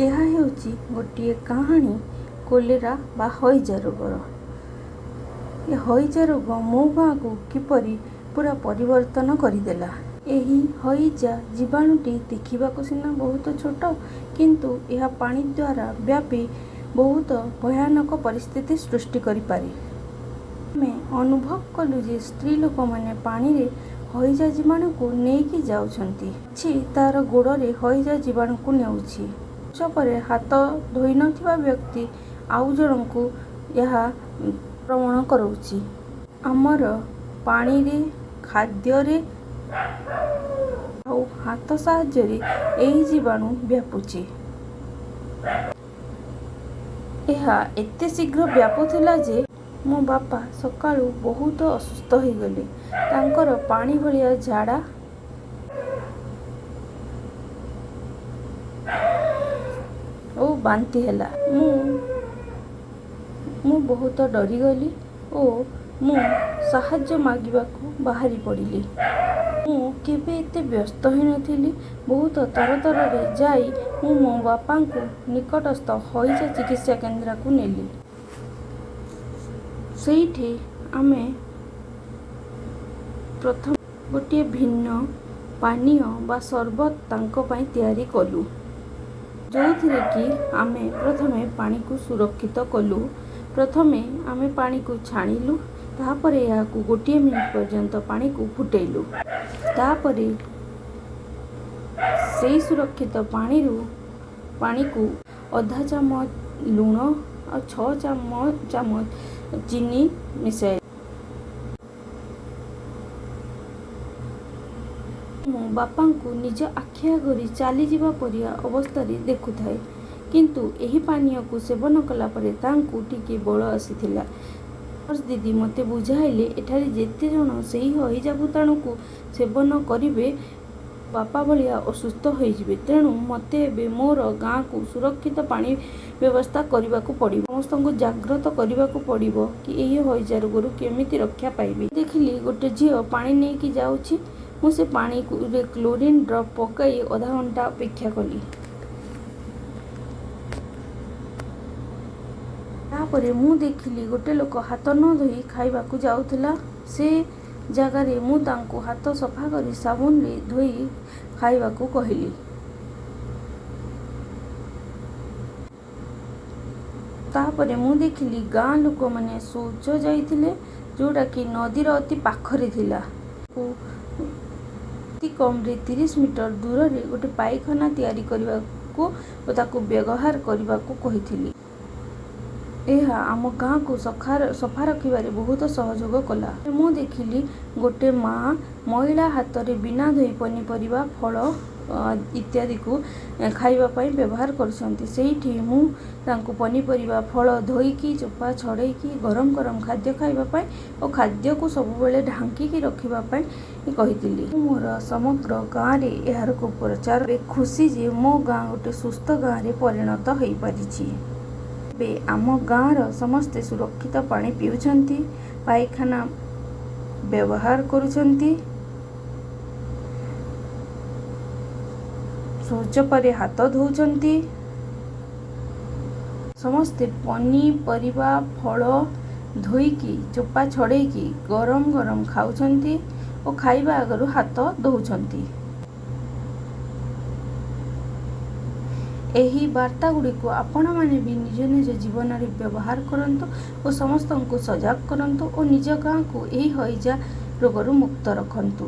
ଏହା ହେଉଛି ଗୋଟିଏ କାହାଣୀ କୋଲେରା ବା ହଇଜା ରୋଗର। ଏ ହଇଜା ରୋଗ ମୋ ଗାଁକୁ କିପରି ପୁରା ପରିବର୍ତ୍ତନ କରିଦେଲା। ଏହି ହଇଜା ଜୀବାଣୁଟି ଦେଖିବାକୁ ସିନା ବହୁତ ଛୋଟ, କିନ୍ତୁ ଏହା ପାଣି ଦ୍ୱାରା ବ୍ୟାପି ବହୁତ ଭୟାନକ ପରିସ୍ଥିତି ସୃଷ୍ଟି କରିପାରେ। ଆମେ ଅନୁଭବ କଲୁ ଯେ ସ୍ତ୍ରୀ ଲୋକମାନେ ପାଣିରେ ହଇଜା ଜୀବାଣୁକୁ ନେଇକି ଯାଉଛନ୍ତି। ମାଛି ତା'ର ଗୋଡ଼ରେ ହଇଜା ଜୀବାଣୁକୁ ନେଉଛି। ଶୌଚ ପରେ ହାତ ଧୋଇନଥିବା ବ୍ୟକ୍ତି ଆଉ ଜଣଙ୍କୁ ଏହା ସଂକ୍ରମଣ କରାଉଛି। ଆମର ପାଣିରେ, ଖାଦ୍ୟରେ ଆଉ ହାତ ସାହାଯ୍ୟରେ ଏହି ଜୀବାଣୁ ବ୍ୟାପୁଛି। ଏହା ଏତେ ଶୀଘ୍ର ବ୍ୟାପୁଥିଲା ଯେ ମୋ ବାପା ସକାଳୁ ବହୁତ ଅସୁସ୍ଥ ହୋଇଗଲେ। ତାଙ୍କର ପାଣି ଭଳିଆ ଝାଡ଼ା ଓ ବାନ୍ତି ହେଲା। ମୁଁ ବହୁତ ଡରିଗଲି ଓ ମୁଁ ସାହାଯ୍ୟ ମାଗିବାକୁ ବାହାରି ପଡ଼ିଲି। ମୁଁ କେବେ ଏତେ ବ୍ୟସ୍ତ ହୋଇନଥିଲି। ବହୁତ ତରତରରେ ଯାଇ ମୁଁ ମୋ ବାପାଙ୍କୁ ନିକଟସ୍ଥ ହଇଜା ଚିକିତ୍ସା କେନ୍ଦ୍ରକୁ ନେଲି। ସେଇଠି ଆମେ ପ୍ରଥମେ ଗୋଟିଏ ଭିନ୍ନ ପାନୀୟ ବା ସରବତ ତାଙ୍କ ପାଇଁ ତିଆରି କଲୁ, ଯେଉଁଥିରେ କି ଆମେ ପ୍ରଥମେ ପାଣିକୁ ସୁରକ୍ଷିତ କଲୁ। ପ୍ରଥମେ ଆମେ ପାଣିକୁ ଛାଣିଲୁ, ତାପରେ ଏହାକୁ ଗୋଟିଏ ମିନିଟ୍ ପର୍ଯ୍ୟନ୍ତ ପାଣିକୁ ଫୁଟେଇଲୁ। ତାପରେ ସେଇ ସୁରକ୍ଷିତ ପାଣିରୁ ପାଣିକୁ ଅଧା ଚାମଚ ଲୁଣ ଆଉ 6 ଚାମଚ ଚିନି ମିଶାଇ ମୁଁ ବାପାଙ୍କୁ ନିଜ ଆଖି ଆଗରେ ଚାଲିଯିବା ପରି ଅବସ୍ଥାରେ ଦେଖୁଥାଏ। କିନ୍ତୁ ଏହି ପାନୀୟକୁ ସେବନ କଲା ପରେ ତାଙ୍କୁ ଟିକେ ବଳ ଆସିଥିଲା। ନର୍ସ ଦିଦି ମୋତେ ବୁଝାଇଲେ, ଏଠାରେ ଯେତେ ଜଣ ସେହି ହଇଜା ଭୂତାଣୁକୁ ସେବନ କରିବେ, ବାପା ଭଳିଆ ଅସୁସ୍ଥ ହୋଇଯିବେ। ତେଣୁ ମୋତେ ଏବେ ମୋର ଗାଁକୁ ସୁରକ୍ଷିତ ପାଣି ବ୍ୟବସ୍ଥା କରିବାକୁ ପଡ଼ିବ। ସମସ୍ତଙ୍କୁ ଜାଗ୍ରତ କରିବାକୁ ପଡ଼ିବ କି ଏହି ହଇଜା ରୋଗରୁ କେମିତି ରକ୍ଷା ପାଇବେ। ଦେଖିଲି ଗୋଟେ ଝିଅ ପାଣି ନେଇକି ଯାଉଛି। ମୁଁ ସେ ପାଣିରେ କ୍ଲୋରିନ୍ ଡ୍ରପ୍ ପକାଇ ଅଧା ଘଣ୍ଟା ଅପେକ୍ଷା କଲି। ତାପରେ ମୁଁ ଦେଖିଲି ଗୋଟେ ଲୋକ ହାତ ନ ଧୋଇ ଖାଇବାକୁ ଯାଉଥିଲା। ସେ ଜାଗାରେ ମୁଁ ତାଙ୍କୁ ହାତ ସଫା କରି ସାବୁନରେ ଧୋଇ ଖାଇବାକୁ କହିଲି। ତାପରେ ମୁଁ ଦେଖିଲି ଗାଁ ଲୋକମାନେ ଶୌଚ ଯାଇଥିଲେ, ଯେଉଁଟାକି ନଦୀର ଅତି ପାଖରେ ଥିଲା। ଅତି କମ୍ରେ 30 ମିଟର ଦୂରରେ ଗୋଟେ ପାଇଖାନା ତିଆରି କରିବାକୁ ଓ ତାକୁ ବ୍ୟବହାର କରିବାକୁ କହିଥିଲି। ଏହା ଆମ ଗାଁକୁ ସଫା ରଖିବାରେ ବହୁତ ସହଯୋଗ କଲା। ମୁଁ ଦେଖିଲି ଗୋଟେ ମା ମଇଳା ହାତରେ ବିନା ଧୋଇ ପନିପରିବା, ଫଳ ଇତ୍ୟାଦିକୁ ଖାଇବା ପାଇଁ ବ୍ୟବହାର କରୁଛନ୍ତି। ସେଇଠି ମୁଁ ତାଙ୍କୁ ପନିପରିବା, ଫଳ ଧୋଇକି, ଚୋପା ଛଡ଼େଇକି ଗରମ ଗରମ ଖାଦ୍ୟ ଖାଇବା ପାଇଁ ଓ ଖାଦ୍ୟକୁ ସବୁବେଳେ ଢାଙ୍କିକି ରଖିବା ପାଇଁ କହିଥିଲି। ମୁଁ ମୋର ସମଗ୍ର ଗାଁରେ ଏହାର ପ୍ରଚାର ଖୁସି ଯେ ମୋ ଗାଁ ଗୋଟେ ସୁସ୍ଥ ଗାଁରେ ପରିଣତ ହୋଇପାରିଛି। ଏବେ ଆମ ଗାଁର ସମସ୍ତେ ସୁରକ୍ଷିତ ପାଣି ପିଉଛନ୍ତି, ପାଇଖାନା ବ୍ୟବହାର କରୁଛନ୍ତି, ଶୌଚ ପରେ ହାତ ଧୋଉଛନ୍ତି, ସମସ୍ତେ ପନିପରିବା, ଫଳ ଧୋଇକି, ଚୋପା ଛଡ଼େଇକି ଗରମ ଗରମ ଖାଉଛନ୍ତି ଓ ଖାଇବା ଆଗରୁ ହାତ ଧୋଉଛନ୍ତି। ଏହି ବାର୍ତ୍ତା ଗୁଡ଼ିକୁ ଆପଣମାନେ ବି ନିଜ ନିଜ ଜୀବନରେ ବ୍ୟବହାର କରନ୍ତୁ ଓ ସମସ୍ତଙ୍କୁ ସଜାଗ କରନ୍ତୁ ଓ ନିଜ ଗାଁକୁ ଏହି ହଇଜା ରୋଗରୁ ମୁକ୍ତ ରଖନ୍ତୁ।